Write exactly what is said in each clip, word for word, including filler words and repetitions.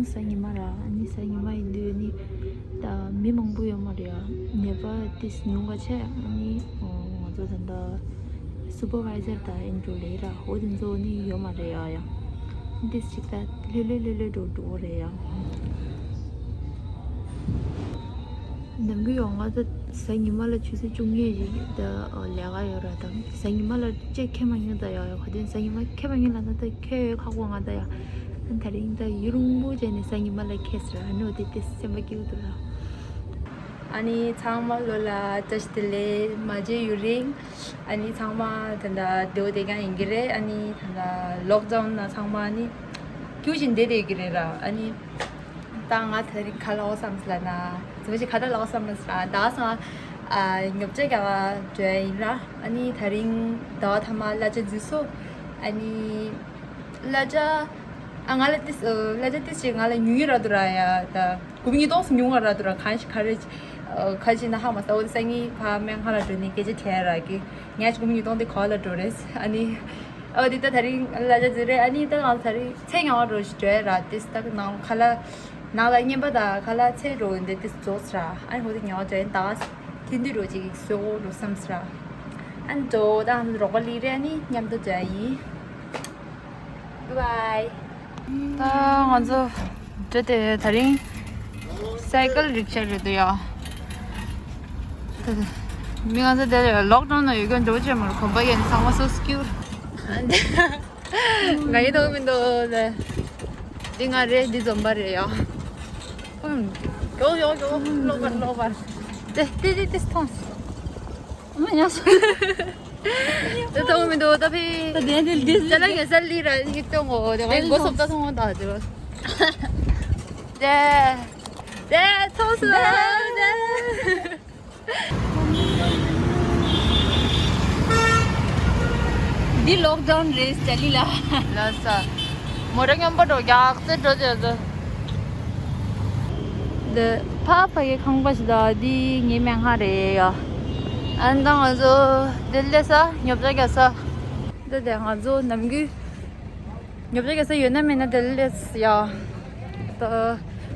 གཟའ་ཉི་མ་ར། ཨ་ནི་གཟའ་ཉི་མ་ཡིན་དུས་ནི་ད་མི་མང་པོ་ཡོད་མ་རེད་ཡ། ནད་པ་ཏིས་ཉུང་བ་བྱས། ཨ་ནི་ང་ཚོ་ད་ལྟ་སུ་པར་ཝའི་ཛར་དང་ཨེན་ཌྲུ་ལེ་ར། འོ་དེ་ཚོ་ནི་ཡོད་མ་རེད་ཡ། ཡ་ཏིས་ཅིག་ད་ལྷོད་ལྷོད་ལྷོད་ལྷོད་འགྲོ་འགྲོ་རེད་ཡ། ནམ་རྒྱུན་ཡོང་ང་ད་གཟའ་ཉི་མ་ལ་ཆུ་ཚོད་བཅུ་གཉིས་ཞིག་ད་ལས་ཀ་ཡོད་ར། ད་གཟའ་ཉི་མ་ལ་ཅེག་ཁེ་མ་ཉོ་ད་ཡ། ཡ་ག་དུས་གཟའ་ཉི་མ་ཁེ་མ་ཉོ་ལ་ད་ད་ཁེ་ཡོད་ཁག་པོ་ང་ད་ཡ། ད་རིང་ད་ཡུན་རིང་པོ་བྱས་ནས་གཟའ་ཉི་མ་ལ་ཁེལ་ཟེར། ཨ་ནི་འོ་དེ་དེ་སེམས་པ་སྐྱིད་པོ་འདུག་ར། ཨ་ནི་ཚང་མ་ལོ་ལ་བཀྲ་ཤིས་བདེ་ལེགས། མ་མཇལ་ཡུན་རིང་། ཨ་ནི་ཚང་མ་ད་ད་བདེ་པོ་བདེ་རྐྱང་ཡིན་གྱི་རེད། ཨ་ནི་ད་ད་ལོག་ཌའུན་ནང་ཚང་མ་ཨ་ནི་སྐྱིད་པོ་ཞིག་བསྡད་བསྡད་ཀྱི་རེད་ར། ཨ་ནི་ད་ང་ད་རིང་ག་ལབ་བསམ་སོང་ལབ་ན། ཙི་མ་ཞིག་ག་ད་ལབ་བསམ་སོང་ལབ་ན། ད་སང་ཨ་ཉོ་ཆ་རྒྱག་ག་འགྲོ་ཡ་ཡིན་ར། ཨ་ནི་ད་རིང་ཟླ་བ་ཐ་མ་གླ་ཆ་འཛུལ་སོང་། ཨ་ནི་གླ་ཆ་ཨ་ང་ལ་ཏིས་ཨ་གླ་ཆ་ཏིས་ཅིག་ང་ལ་ཉུང་ཉུང་རག་འདུག་ར། ཡ་ད་དགུ་བརྒྱ་ཉིས་སྟོང་ཙམ་ཉུང་ང་རག་འདུག་ར། གང་ཞིག་ག་རེ་ཨ་ག་ཅིག་ན་ཧ་མ་སོང་། འོ་དེ་སང་ཉིན་ཕ་སྨན་ཁང་ལ་འགྲོ་ནས་སྐད་ཆ་དྲིས་ར་གི། ངས་ཅིག་དགུ་བརྒྱ་ཉིས་སྟོང་དེ་ག་ལ་འགྲོ་རེད། ཨ་ནི་ཨོ་དེ་ད་ད་རིང་གླ་ཆ་འཛུལ་རེད། ཨ་ནི་ད་ང་ད་རིང་ཚལ་ཉོ་བ་འགྲོ་ཞིག་འགྲོ་ཡ་ར། ཏིས་ད་ནང་ཁ་ལག་ནང་ལ་རྔན་པ་དང་ཁ་ལག་ཚལ་འགྲོ་འདི་ཏིས་རྫོགས་ར། ཨ་ནི་འོ་དེ་ཉོ་བ་འགྲོ་ཡིན། ད་ཐེངས་འདི་འགྲོ་ཅིག་བཟོ་འགྲོ་བསམ་སོང་ར། ཨ་ནི་འགྲོ་ད་རོགས་པ་ལི་རེད། ཨ་ནི་མཉམ་དུ་འགྲོ་ཡ་ཡིན། Bye bye. ད་ང་ཚོ་འགྲོ་དེ་ད་རིང་སའི་ཀལ་རིག་ཤ་རེད་འདུག་ཡ། ད་མི་ང་ཚོ་དེ་ལོག་ཌའུན་ནང་ཡོད་མཁན་འགྲོ་བྱེད་མ་རུ་གོམ་པ་ཡན་ཚང་མ་སོ་སྐྱུར། ང་ཡི་དོག་མི་འདུག་ལེ། འདི་ང་རེད། འདི་འཛོམས་པ་རེད་ཡ། ཧུམ། ཡོ་ཡོ་ཡོ། ལོག་པར་ལོག་པར། དེ་དེ་དེ་དེ་ཐོངས། ཨ་མ་ཉལ་སོང་། དེ་ཐོངས་མི་འདུག་ད་ཕི། ད་དེ་དེ་དེ་ཅ་ལག་ངེད་སར་ལི་ར་ཡིག་ཏོ་ངོ་། དེ་ང་མགོ་སོབ་ད་ཐོངས་ད་དེ་རོ། དེ་དེ་ཐོངས་སོང་། དེ། འདི་ལོག་ཌའུན་རེད་ཅ་ལི་ལ། ལ་ས། མོ་ར་མཉམ་པོ་འགྲོ་རྒྱག་ཚེ་འགྲོ་ཅེས་ཟེར། འདི་ཕ་ཕ་གི་ཁང་པ་ཞིག་ད། འདི་ངའི་སྨན་ཁང་རེད་ཡ། ཨ་ནི་ད་ང་ཚོ་འདི་སླེབས་ས། ཉོ་ཆ་རྒྱག་ས། འདི་དེ་ང་ཚོ་ནམ་རྒྱུན་ཉོ་ཆ་རྒྱག་ས་ཡོད་ན་མེད་ན་དེ་སླེབས་ཡ། ད་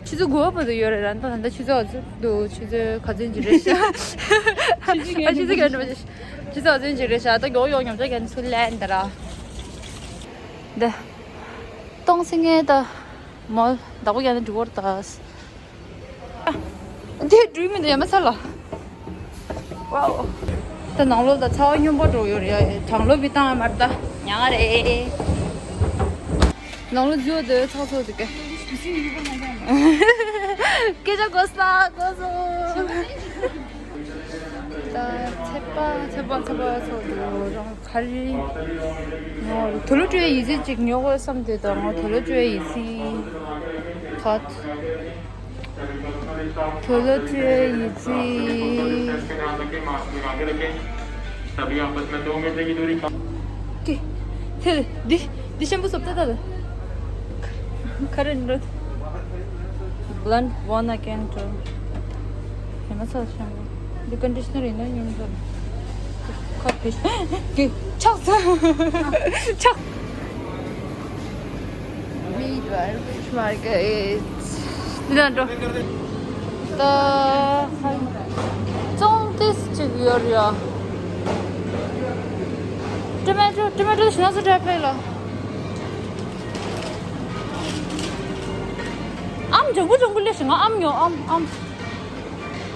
ཆུ་ཚོད་དགུ་པ་བར་དུ་ཡོད་རེད་ར། ད་ད་ལྟ་ཆུ་ཚོད་འདུག་ཆུ་ཚོད་ག་ཚོད་ཅིག་རེད་ཤག་ཨ་ཆུ་ཚོད་ག་ཚོད་ཅིག་རེད་ཤག་ད་མགྱོགས་མགྱོགས་ཉོ་ཆ་རྒྱག་ནས་ཚུར་སླེབས་ད་ར། འདི་སྟོང་སེ་ངས་ད་མོལ་བདག་པོ་རྒྱག་ནས་འགྲོ་གི་ཡོད་རེད་ད། འདི་འགྲུལ་མི་འདུག་ཡ་མ་ཚ་ལ། ཝའོ། ད་ནང་ལོགས་ད་ཚ་བ་སྙོམས་པོ་འགྲོ་ཡོད་རེད་ཡ། གྲང་རླུང་བི་བཏང་ཡ་མ་རེད་ད། ཉལ་ང་རེད། ནང་ལོགས་འཛུལ་བ་དེ་ཚ་ཚོ་འདུག་གས། སྐད་ཆ་གོ་ས་གོ་སོང་། ད་ཚེ་པ་ཚེ་པ་ཚེ་པ་ཚོ་འདུག་རང་། ག་རེ། ང་དུག་ལོག་བཀྲུ་བའི་ཡི་ཙི་ཅིག་ཉོ་དགོས་བསམ་དེ་དང་། ང་དུག་ལོག་བཀྲུ་བའི་ཡི་ཙི་ག་དུག་ལོག་བཀྲུ་བའི་ཡི་ཙི། ཀེ། དེ་འདི་འདི་ཤམ་པུ་བཟོ་ལྟ་ལྟ་ལ། ག་རེ་འགྲོ། Blend one again to. ཡང་ན་ཚ་ཤང་། འདི་ཀོན་ཌི་ཤི་ནར་ཡིན་ན་ཉུང་ཙམ། ཁ་ཕྱེ། གི་ཆག་ཚ། ཆག Meanwhile, fish market. འདི་ན་འགྲོ། ད་ཙོང་ཏིས་ཅིག་ཡོད་རེད་ཡ། ཊོ་མེ་ཊོ། ཊོ་མེ་ཊོ་ཞིག་ན་སུ་འདྲ་ཕེ་ལ། ཨམ་ལྗང་གུ་ལྗང་གུ་ལས་ཞིག་ང་ཨམ་ཉོ། ཨམ་ཨམ་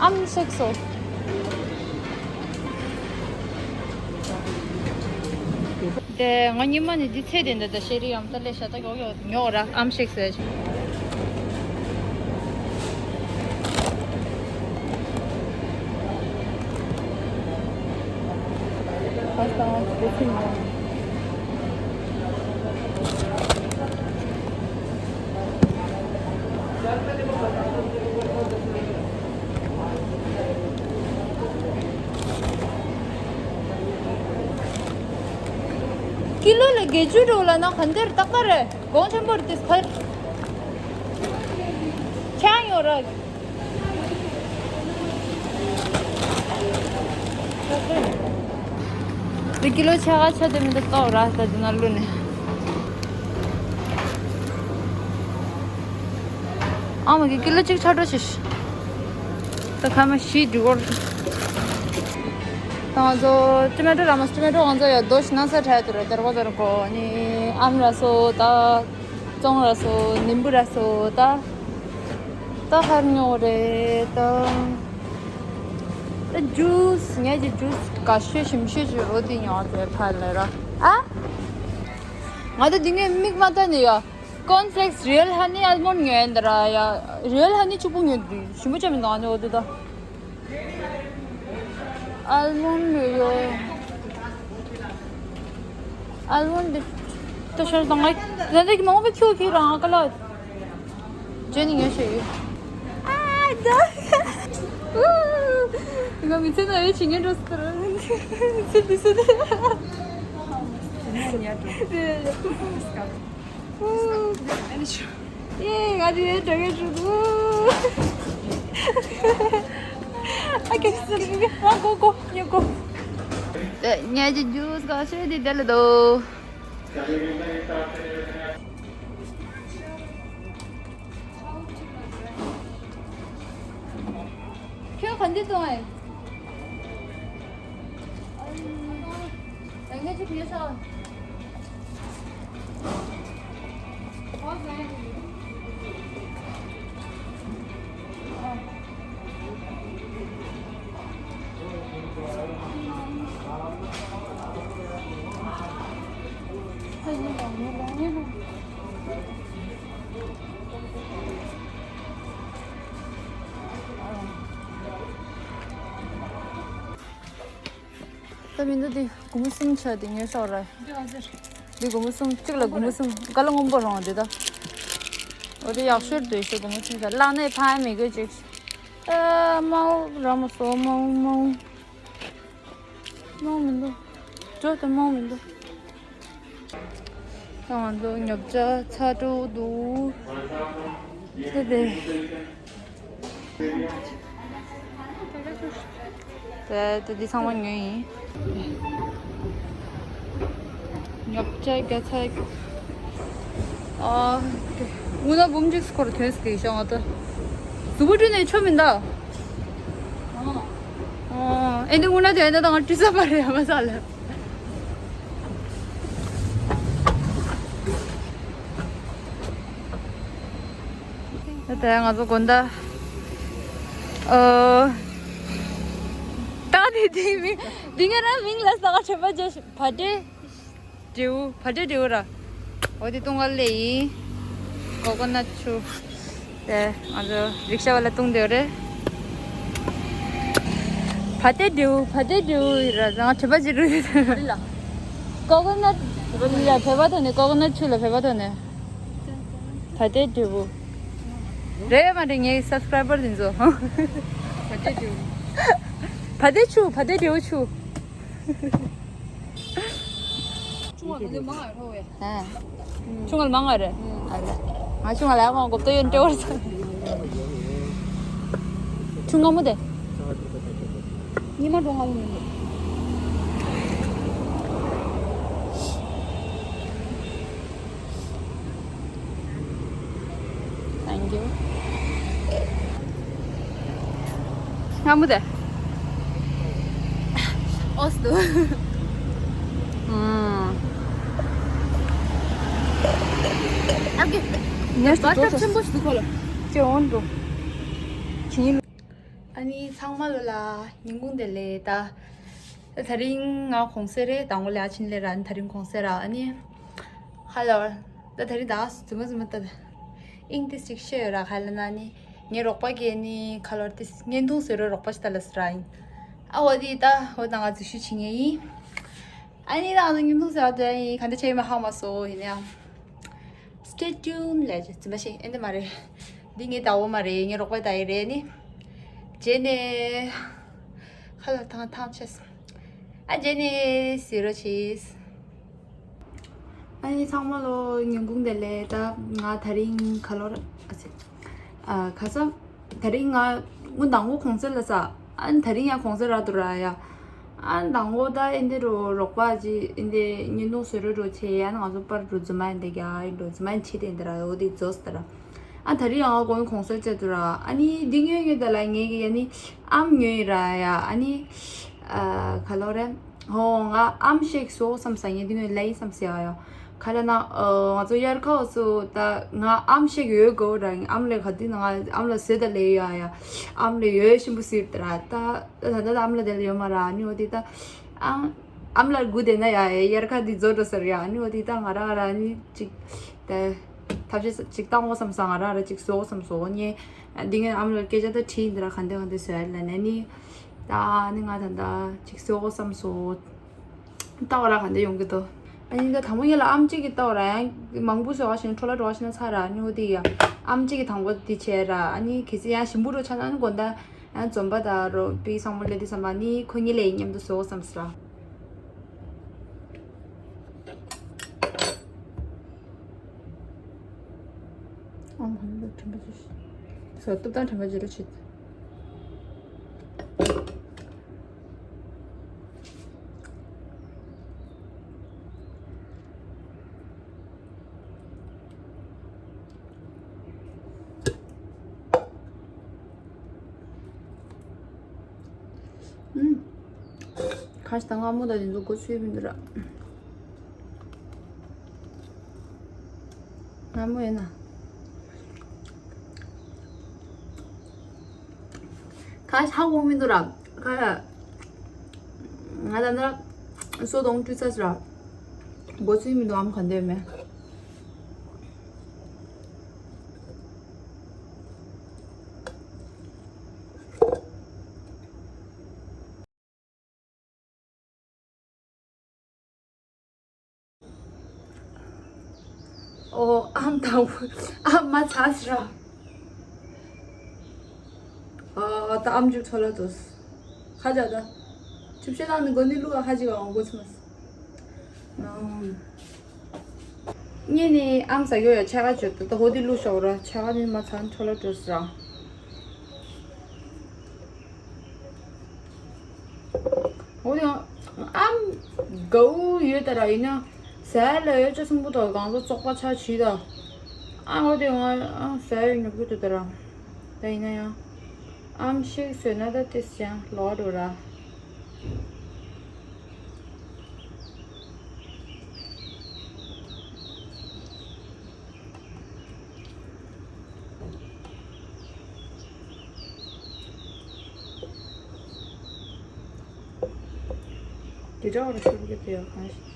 ཨམ་ཤེག་སོ། དེ་ང་ཉི་མ་ནི་འདི་ཚེ་དེ་འདི་ད་ཤེ་རི་ཨམ་ད་ལས་ཤ་ད་ཡོག་ཡོག་ཉོ་ར། ཨམ་ཤེག་སོ་ཡ་ཆུ། ཀི་ལོ་ལ་བརྒྱད་ཅུ་འགྲོ་ལ་ན་ག་འདིར་ཏག་ཏག་རེད། གོང་ཆེན་པོར་ཏིས་ཕར་ཆང་ཡོད་ར། འདི་ཀི་ལོ་ཕྱེད་ཀ་ཆ་དེ་མི་འདུག་ཏོག་ར། ད་འདི་ན་བླུགས་ནས། ཨ་མ་གི་ཀི་ལོ་གཅིག་ཆ་འགྲོ་ཞིག་ད་ཁ་མ་ཤི་འགྲིག་གོ། ད་ང་ཚོ་ཊོ་མེ་ཊོ་ར་མ་ཊོ་མེ་ཊོ་ང་ཚོ་ཡ་རྡོ་ཞིག་ན་ས་ཁྲ་དུ་ར་དར་གོ་དར་གོ་ནི་ཨམ་ར་སོ་ད་ཙོང་ར་སོ་ནིམ་བུ་ར་སོ་ད་ད་ཧར་ཉོ་རེ་ད་ད་ཇུས་ངས་ཀྱི་ཇུས་ག་ཤོད་ཞིམ་ཤོད་ཀྱི་རོ་དེ་ཉོ་དེ་ཕ་ལ་ར་ཨ། ང་ད་དེ་ངས་མིག་མ་ལྟ་ནི་ཡ། Corn Flakes Real Honey Almond ཉོས་ཡིན་ད་ར་ཡ། Real Honey གཅིག་པུ་ཉོས་འདུག་ཞིམ་པོ་ཅག་མི་འདུག་ཨ་ནི་འོ་དེ་ད། Almond ཡོད། Almond དེ་ད་ཤར་དང་ང་ད་འདི་གི་མང་པོ་ཁྱོད་ཁྱོད་རང་ཨ་ཀ་ལ། ཇེ་ནི་ཉོས་ཤེས་ཡོད། ཨ་ད། ང་མི་ཚེ་ན་ཡོད་ཆི་ངན་འགྲོ་སི་ཏར། ཚེ་འདི་སི་ཏར། ཨེ་ང་དེ་འདྲ་གི་ཞུ་གི་ཨ་ཀེ་ང་གོ་གོ་ཉོ་གོ་ཉ་ཅི་ཇུས་ག་ཤོད་དེ་དེ་ལ་དོ། ཁྱོད་ག་འདི་གཏོང་ཨེ། ཡང་ཁྱོད་ཅིག་ཉོས་ཤོག་ད་མི་འདུག་འདི་སྒོར་མོ་གསུམ་ཆགས་འདི་ཉོས་ཤོག་ར། འདི་སྒོར་མོ་གསུམ་གཅིག་ལ་སྒོར་མོ་གསུམ་ཀ་ལ་སྔོན་པོ་རང་འདི་ད། འོ་དེ་ཡག་ཤོས་འདུག་ཤོག་སྒོར་མོ་གསུམ་ཆགས་གླ་ནས་ཕ་མི་དགོས་ཅིག་ཨ་མའོ་ར་མ་སོ་མའོ་མའོ། མའོ་མི་འདུག་འགྲོ་དང་མའོ་མི་འདུག་ང་ཚོ་ཉོ་ཆ་ཚ་དྲོ་འདུག་ཚེ་དེ། དེ་དེ་འདི་ཚང་མ་ཉོས་ཡིན། ཉོ་ཆ་རྒྱ་ཚ། ཨ། དངུལ་ནག་འབུམ་གཅིག་སྐོར་ཐོན་སྲིད་ཀྱི་ཤོག་ང་ད། གཟུགས་པོ་བཀྲུས་ནས་ཆོ་མིན་ད། ཨ། ཨེ་འདི་དངུལ་ནག་དེ་ཨེ་འདི་དང་བཀྲུས་ས་པ་རེད་ཡ་མ་ས་ལ། ད་ལྟ་ང་ཚོ་དགོང་དག་ཨོ། ད་དེ་དེ་མིང་འདི་ངས་རང་མིང་ལ་ས་ག་དྲན་པ་བརྗེད་བ་དེ། བྲེའུ། བ་དྲེ་བྲེའུ་ར། འོ་དེ་ཏུང་ག་ལེ་ཡིན། ཀོ་ཀོ་ནཊ་ཆུ། དེ་ང་ཚོ་རིག་ཤ་བ་ལ་བཏུང་དེ་རེད། བ་དྲེ་བྲེའུ་བ་དྲེ་བྲེའུ་ཡིན་ར་ང་དྲི་བ་ཅི་རུ་ཡོད་རེད་ལ། ཀོ་ཀོ་ནཊ་ལ་བོད་པ་ཐོག་ནས་ཀོ་ཀོ་ནཊ་ཆུ་ལ་བོད་པ་ཐོག་ནས། བ་དྲེ་བྲེའུ། རེད་མ་རེད་ངའི་སབ་སི་ཀ་རའི་བར་དེ་ཚོ། བ་དྲེ་བྲེའུ། བ་དྲེ་ཆུ་བ་དྲེ་བྲེའུ་ཆུ། ཆུང་བ་ང་ཚོའི་མང་བ་རེད་ཧོ་བས། ཧ། ཆུང་བ་མང་བ་རེད། ཨ་ལ། ང་ཆུང་བ་ལ་ཡང་མང་གོ་ཏོ་ཡོན་ཏེ་བར་ས། ཆུང་ང་མོ་དེ། ཉི་མ་འགྲོ་ང་མོ་མི་འདུག Thank you. སྔ་མོ་དེ། ཨོ་སི་དུ། ཨམ། ཨ་ཀེ། ཉལ་ཏེ་བར་སྐབས་ཆེན་པོ་ཞིག་ཏུ་ཁོ་ལ། ཅེ་འོན་འགྲོ། ཁྱིན་ལུ། ཨ་ནི་ཚང་མ་ལོ་ལ་ཉིན་གུང་བདེ་ལེགས་ད། ད་རིང་ང་གུང་སེང་རེད་དང་པོ་ལ་ཕྱིན་ལེ་ར་ཨ་ནི་ད་རིང་གུང་སེང་ར་ཨ་ནི། ཧ་ལོ། ད་ད་རིང་ད་རྫུན་མ་རྫུན་མ་ད། ཨིང་ཏིས་ཅིག་ཤེས་ཡོད་ར་ཧ་ལ་ན་ནི། ངའི་རོགས་པ་གིས་ནི་ཁ་ལོར་ཏིས་བརྙན་ཐུང་བཟོས་རོགས་རོགས་པ་ཞིག་ད་ལ་སི་ར་ཡིན། ཨ་འོ་དི་ད་འོ་ད་ང་འཛུལ་ཞུགས་བྱེད་ངེས་ཡིན། ཨ་ནི་ད་ང་ཚོ་བརྙན་ཐུང་བཟོས་ར་ད་ཡིན་ག་འདྲ་བྱས་ཡིན་མ་ཧ་མ་སོ་ཡིན་ཡང་། Stay tuned ལས་ཅི་ཙི་མ་ཤེས་ཨེ་འདི་མ་རེད། འདི་ངའི་ཟླ་བོ་མ་རེད་ངའི་རོགས་པ་ད་ཡི་རེད་ནི། རྗེས་ནས། ཁ་ལ་ཐང་ཐང་ཆེས། ཨ་རྗེས་ནས་ཟེར་རོ་ཆེས། ཨ་ནི་ཚང་མ་ལོ་ཉིན་གུང་བདེ་ལེགས་ད་ང་ད་རིང་ཁ་ལོར་ཨ་ཚེ། ཨ་ཁ་ས། ད་རིང་ང་དངུལ་མདང་དགོང་གུང་སེང་ལ་ས། ཨ་ནི་ད་རིང་ཡང་གུང་སེང་རག་འདུག་ར་ཡ། ཨ་མདང་དགོང་ད་ཨེ་འདི་རུ་རོགས་པ་ཅི་ཨེ་འདི་བརྙན་ཐུང་བཟོ་རུ་འགྲོ་ཆེ་ཡ་ན་ང་ཚོ་པར་འགྲོ་རྫུན་མ་ཨེ་འདི་རྒྱ་ཨེ་འགྲོ་རྫུན་མ་ཨེ་ཆེ་དེ་འདི་ར་འོ་དེ་རྫོགས་ད་ར། ཨ་ད་རེས་ཡང་ང་དགོང་གོང་ས་བཅད་དུ་ར། ཨ་ནི་འདི་ཉོས་ཉོས་ད་ལ་ངས་ཀྱི་ཡ་ནི་ཨམ་ཉོས་ཡི་ར་ཡ། ཨ་ནི་ཨ་ག་ལོ་རེད། ཧོ་ང་ཨམ་ཤེག་བཟོ་བསམ་ས་ངས་འདི་ངས་ལས་བསམ་ས་ཡ་ཡ། ག་རེ་ན་ཨ་ང་ཚོ་དབྱར་ཁ་བ་སུ་ད་ང་ཨམ་ཤེག་ཡོད་དགོ་ར། ཨམ་ལས་ག་དུས་ན་ང་ཨམ་ལ་ཟོས་ད་ལས་ཡ་ཡ། ཨམ་ལས་ཡོད་ཤིན་པོ་ཟོས་ད་ར། ད་ད་ད་ད་ཨམ་ལ་དེ་ལ་ཡོད་མ་ར། ཨ་ནི་འོ་དེ་ད་ཨང་། ཨམ་ལ་སྒུག་བསྡད་ན་ཡ་ཡ་དབྱར་ཁ་འདི་རྫོགས་འགྲོ་ས་རེད་ཡ། ཨ་ནི་འོ་དེ་ད་ང་རང་ར་ནི་ཅིག་ད་ཐབས་ཤེས་ཅིག་བཏང་འོ་བསམ་སོང་། ང་རང་ར་ཅིག་བཟོ་འོ་བསམ་སོང་། ངས་འདི་ངས་ཨམ་ལ་སྐད་ཆ་ད་དྲིས་ཡིན་འདི་ར་ག་འདྲ་ག་འདྲ་བཟོ་ཡ་ལ་ནས་ནི་ད་ནི་ང་ད་ད་ཅིག་བཟོ་འོ་བསམ་སོང་། ལྟ་བ་ར་ག་འདྲ་ཡོང་གི་འདུག་ཨ་ནི་ད་དང་པོ་ངས་ལ་ཨམ་གཅིག་གི་ལྟ་བ་ར་ཡང་མང་པོ་བཟོ་བ་ཞིག་འཕྲོ་བརླག་འགྲོ་བ་ཞིག་ན་ཚར་ར། ཨ་ནི་འོ་དེ་ཡ་ཨམ་གཅིག་གི་དང་པོ་དེ་བྱས་ར། ཨ་ནི་གལ་སྲིད་ཡང་ཞིམ་པོ་འགྲོ་ཆ་ན་ཨ་ནི་དགོང་དག་ཡང་འཛོམས་པ་དང་རོ་པི་སང་མོ་ལེ་དེ་བསམ་པ་ནི་ཁོ་གཉིས་ལས་མཉམ་དུ་བཟོ་བསམ་སོང་། ཨང་ཧང་ལོ་དྲན་པ་ཅི་ཞིག་སོ་སྟོབས་དང་དྲན་པ་ཅི་རུ་ཆེད། ཁ་ཤས་ད་སྔ་མོ་ད་དེ་ཚོ་གོ་ཚུལ་མི་འདུག་ར། སྔ་མོ་ཡིན་ན། ཁ་ཤས་ཧ་གོ་མི་འདུག་ར། ཁ་ཤས་ང་ད་ལྟ་སོ་དོང་བཀྲུས་ཚར་ར། གོ་ཚུལ་མི་འདུག་ཨམ་ག་འདོད་མེད། ཨོ་ཨམ་དང་པོ་ཨམ་མ་ཚར་ར། ཨ་ད་ཨམ་ཅུ་ཚོ་ལ་ཏོས། ཁ་ཇ་ད། ཅིབ་ཤེ་ནང་ནི་གོ་ནི་ལུག་ཨ་ཁ་ཅིག་ཨང་གོ་ཚི་མ་སི། ཨམ། ངས་ནི་ཨམ་ཟ་གི་ཡོད་ཡ་ཆ་ག་ཅོ་ད་ད་ཧོ་དི་ལུག་ཤོག་ར་ཆ་ག་ནི་མ་ཚང་ཚོ་ལ་ཏོས་ར། འོ་དེ་ཨམ་གའུ་ཡོད་ད་ར་ཡིན་ན་ཟས་ལ་ཡོད་ཅེས་གསུངས་པོ་དང་གང་ཚོ་བཙོག་པ་ཆ་བྱིས་ད། ཨ་འོ་དེ་ང་ཨ་ཟས་ཡོད་ཉོབ་གི་འདུག་ད་ར། ད་ཡིན་ན་ཡང་ཨམ་ཤིག་བཟོས་ན་ད་ཏེ་ཡང་ལོག་འགྲོ་ར། དེ་འདྲ་བར་ཤོར་གི་དེ་ཡོད་གང་ཞིག་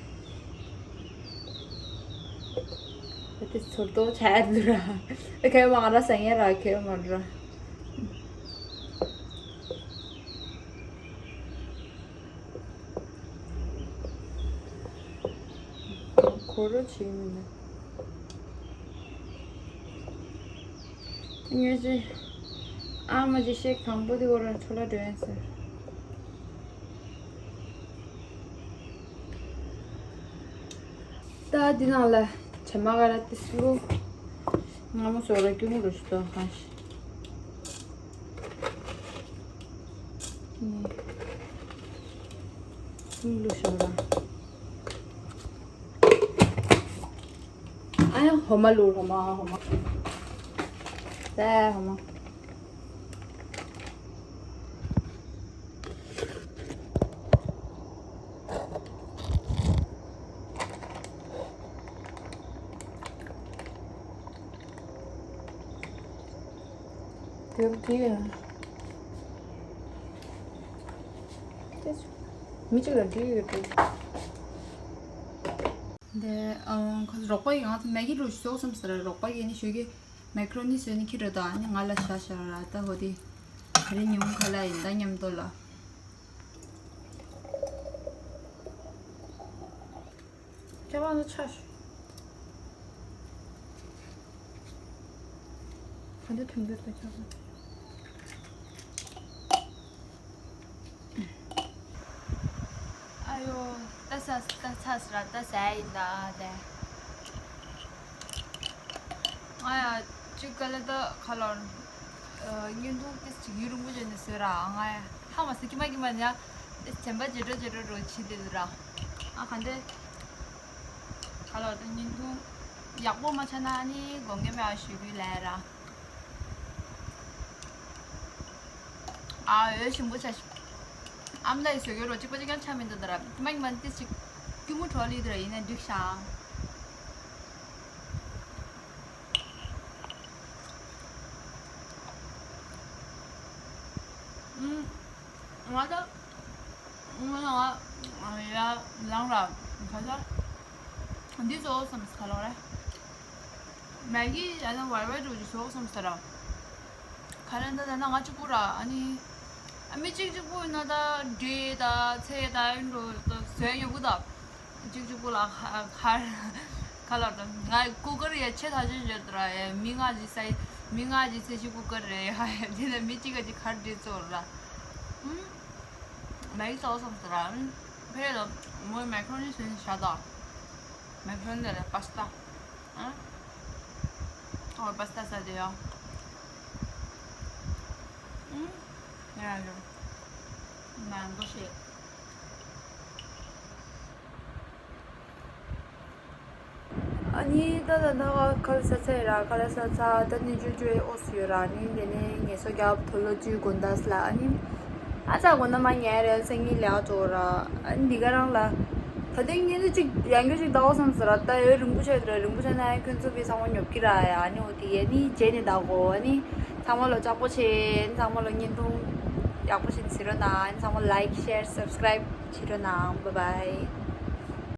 ཨ་དེ་ཚོར་དོ་ཆ་ཡར་འདུག་ར། ཨ་ཁེ་མ་ར་ས་ཡ་ར་ཁེ་མ་ར། ཁོ་རོ་ཆེ་མིན་ན། ངས་ཅི། ཨ་མ་ཅི་ཤེག་དང་པོ་དེ་བོ་ར་ཆོ་ལ་འགྲོ་ཡིན་ཟེར། ད་འདི་ནང་ལ་བྱེ་མ་ག་ར་ཏི་སི་ལུ། སྔ་མོ་སོ་ར་སྐྱུར་མོ་རུ་ཞིག་ཏོ་ཧ་ཤི། ནི། ལུ་ཤོ་ར། ཨ་ཡ་ཧོ་མ་ལུ་ཧོ་མ་ཧོ་མ། ད་ཧོ་མ། དེ་དེ་ཡིན། མི་གཅིག་ལ་འགྲིག་ཡོད་འགྲོ། འདི་ཨང་ཁོ་རོགས་པ་ཡིས་ང་ཚོ་མེ་གི་རུ་ཞོག་བསམ་ཟེར་ར། རོགས་པ་ཡིས་ནི་ཞོག་གི་མེ་ཀ་རོ་ནི་བཟོས་ནི་ཁྱི་རོ་དང་ནི་ང་ལ་ཤ་ཤ་ར་ད་ཧོ་དི་ད་རེ་ཉུང་ཁ་ལ་ཡིན་ད་མཉམ་དོ་ལ། ཁྱེད་རང་ཚོ་ཆ་ཤོག་ག་འདྲ་དོན་འདོད་དང་ཁྱེད་རང་། ཨ་ཡོ། ད་ས་ད་ཚ་ས་ར་ད་ས་ཡིན་ད་ཨ་དེ། ང་ཡ་ཅིག་ག་ལ་ད་ཁ་ལོར། བརྙན་ཐུང་ཏིས་ཅིག་ཡུན་རིང་པོ་བྱས་ནས་བཟོས་ར་ང་ཡ་ཧ་མ་སི་ཀི་མ་ཀི་མ་ཉ། ཏིས་བྱམས་པ་ཇེ་དྲོ་ཇེ་དྲོ་འགྲོ་ཕྱིན་དེ་ར། ཨ་ག་འདྲ། ཁ་ལོར་ད་བརྙན་ཐུང་ཡག་པོ་མ་ཆགས་ན་ནི་དགོངས་འགལ་མེད་པ་ཞུ་གི་ལས་ར། ཨ་འོས་ཞིམ་པོ་ཆ་ཞིག་ཨམ་ད་ཡི་བཟོས་གི་རོ་གཅིག་པ་གཅིག་ཀྱང་ཆ་མི་འདུག་ད་ར། མ་ཡིན་མ་ཏི་ཞིག་སྐྱུར་མོ་གྲོ་ལི་དེ་ར་ཡིན་ན་འགྲིག་ཤག་ཨུམ། ང་ད་ང་ང་ཡ་ལང་ར་ག་ས་འདི་བཟོ་བསམ་ག་ལོ་ར། མེ་གི་ཡ་ན་ཝར་ཝར་འགྲོ་རྒྱུ་བཟོ་བསམ་ས་ར། ག་རེ་འདི་ད་ན་ང་གཅིག་པུ་ར། ཨ་ནི་ཨ་མི་གཅིག་གཅིག་པུ་ཡིན་ན་ད་འབྲས་ད་ཚལ་ད་ཡིན་འགྲོ་ད་བཟོས་ཡོད་གི་ད། གཅིག་གཅིག་པུ་ལ་ཁ་ཁ་ལ་ད་ང་ཀུ་ཀར་ཡ་ཆེ་ཐག་ཆོད་ཡོད་ད་ར། ཡ་མི་ལྔ་ཅིག་ས་མི་ལྔ་ཅིག་ཚད་ཅིག་ཀུ་ཀར་རེད། ཡ་ཡ་དེ་ན་མི་གཅིག་ག་ཅིག་ག་རེ་འབྲས་བཙོ་ར། ཨུམ། མེ་གི་བཟོ་བསམ་ས་ར། ཨུམ། ཕེ་ལ་མོའི་མེ་ཁ་རོ་ནི་བཟོས་ནས་བཞག་ད། མེ་ཁ་རོ་ནི་རེད་པ་སི་ཏ། ཨ། ཨོ་པ་སི་ཏ་ཟ་དེ་ཡོ། ཨུམ། ཡ་ཡོ། མང་པོ་ཞིག་ཨ་ནི་ད་ད་ད་ཁ་ལ་ས་ཚ་ཡི་ར། ཁ་ལ་ས་ཚ་ད་ནི་ཅུ་ཅུ་ཨོ་སི་ཡོད་ར། ཨ་ནི་དེ་ནས་ངལ་གསོ་རྒྱབ་ཐོ་ལོ་ཅུ་དགོན་ད་སི་ལ། ཨ་ནི་ཨ་ཙ་དགོན་ད་མ་ཉལ་རེད། སང་ཉིན་ལས་ཀ་འགྲོ་ར། ཨ་ནི་འདི་ག་རང་ལ་ད་ལྟའི་ཉིན་ཅིག་ཡང་སྐྱར་ཅིག་ལྟ་འོ་བསམ་ཟེར་ར། ད་ཡོད་རིང་པོ་ཆགས་འདུག་ར། རིང་པོ་ཆགས་ན་ཁྱོད་ཚོ་བི་ཚང་མ་ཉོབ་ཀྱི་ར་ཡ། ཨ་ནི་འོ་དེ་ཡ་ནི་རྗེས་ནས་ལྟ་གོ། ཨ་ནི་ཚང་མ་ལོ་ལྕགས་པོ་ཆེ། ཚང་མ་ལོ་བརྙན་ཐུང་ཡག་པོ་ཞིག་གཟིགས་རོགས་གནང་། ཨ་ནི་ཚང་མ་like, share, subscribe བྱེད་རོགས་གནང་། Bye bye.